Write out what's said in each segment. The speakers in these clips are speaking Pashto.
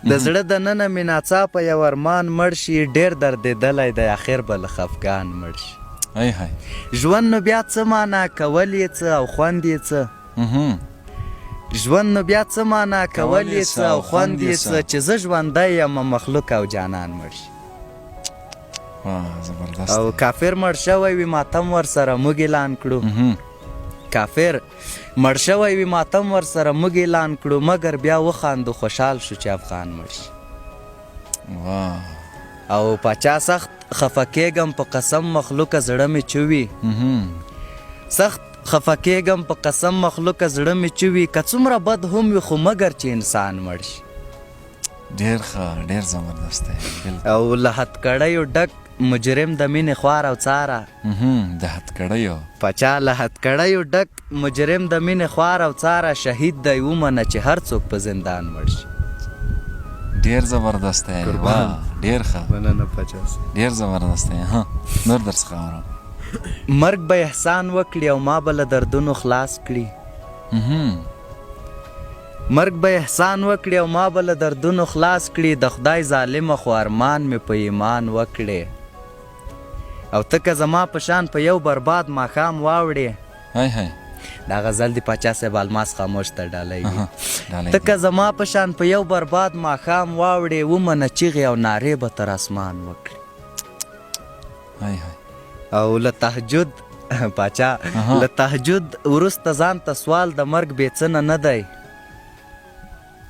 د زړه د ننه مې ناڅاپه یو ارمان مړ شي، ډېر دردېدلی دی اخر به له خفګان مړ شي. ای های. ژوند نو بیا څه مانا، کول یې څه او خوند یې څه؟ ژوند نو بیا څه مانا، کول یې څه او خوند یې څه، چې زه ژوندی یم مخلوق او جانان مړ شي. زبردست. او کافر مړ شوی وي ماتم ورسره موږ اعلان کړو. کافر مړ شوی وي ماتم ورسره موږ اعلان کړو، مګر بیا وخاندو خوشحال شو چې افغان مړ شي. او پاچا سخت خفه کېږم په قسم مخلوقه زړه مې چوي، سخت خفه کېږم په قسم مخلوقه زړه مې چوي، که څومره بد هم وي خو مګر چې انسان مړ شي. ډیر ښه، ډیر زبردست دی. او له هتکړیو ډک مجرم د مینې خوار او څاره. د هتکړیو. پاچا له هتکړیو ډک مجرم د مینې خوار او څاره، شهید دی ومنه چې هر څوک په زندان مړ شي. ډیر زبردست دی. قربان. ډیر ښه. مننه پاچا صاحب. ډیر زبردست دی. ها نور درڅخه اورم. مرګ به احسان وکړي او ما به له دردونو خلاص کړي. مرګ به احسان وکړي او ما به له دردونو خلاص کړي، د خدای ظالمه خو ارمان مې په ایمان وکړې، او ته که زما په شان په یو برباد ماښام واوړې. های های. دا غزل دی پاچا صاحب الماس خاموش ته ډالۍ وي. ته که زما په شان په یو برباد ماښام واوړې، ومنه چیغې او نارې به تر اسمان وکړي. های های. او له تهجد پاچا له تهجد وروسته ځان ته سوال د مرګ بې څه نه دی.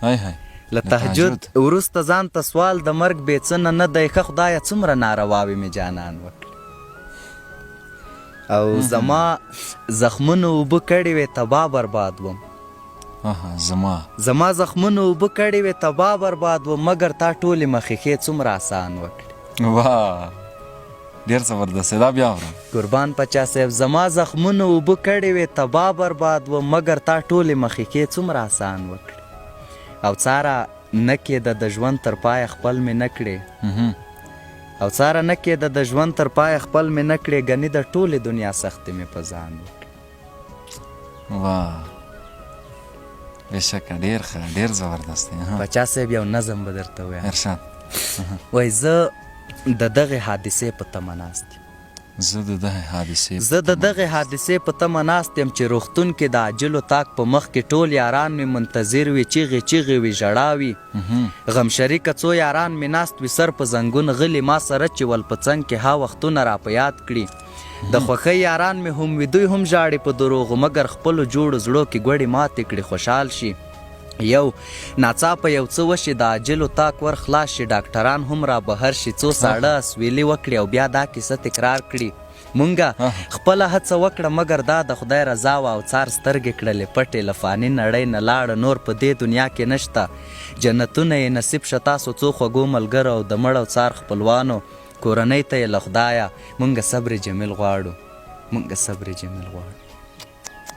های های. له تهجد وروسته ځان ته سوال د مرګ بې څه نه دی، ښه خدایه څومره نارواوې مې جانان وکړې. او زما زخمونو اوبه کړې وې تباه برباد وم. زما زخمونو اوبه کړې وې تباه برباد وم، مګر تا ټولې مخیښې څومره اسان وکړې. واه ډیر زبردست، دا بیا اورم. قربان پاچا صاحب، زما زخمونو اوبه کړې وې تباه برباد وم، مګر تا ټولې مخیښې څومره اسان وکړې. او څاره نه کېده د ژوند تر پایه خپل مې نه کړې. او څاره نه کېده د ژوند تر پایه خپل مې نه کړې، ګني د ټولې دنیا سختې مې په ځان وکړې. واه بېشکه ډېر ښه، ډېر زبردست دی. پاچا صاحب یو نظم به درته ووایم. ارشاد. وایي زه د دغې حادثې په تمه ناست یم. زه د دغې حادثې زه د دغې حادثې په تمه ناست یم چې روغتون کې د عاجلو تاک په مخ کې ټول یاران مې منتظر وي، چیغې چیغې وي، ژړا وي، غمشریکه څو یاران مې ناست وي، سر په زنګون غلي ما سره چې ول په څنګ کې ها وختونه را په یاد کړي. د خوښۍ یاران مې هم وي، دوی هم ژاړي په دروغو، مګر خپلو جوړو زړو کې ګوړې ماتې کړي، خوشحال شي. یو ناڅاپه یو څه وشي، د عاجلو تاک ور خلاص شي، ډاکټران هم را بهر شي، څو ساړه اسویلي وکړي او بیا دا کیسه تکرار کړي. مونږه خپله هڅه وکړه، مګر دا د خدای رضا وه او څار سترګې کړلې پټې، له فاني نړۍ نه لاړه، نور په دې دنیا کې نشته. جنتونه یې نصیب شه تاسو څو خوږو ملګرو او د مړ او څار خپلوانو. کورنۍ ته یې له خدایه مونږه صبر جمیل غواړو، مونږه صبر جمیل غواړو.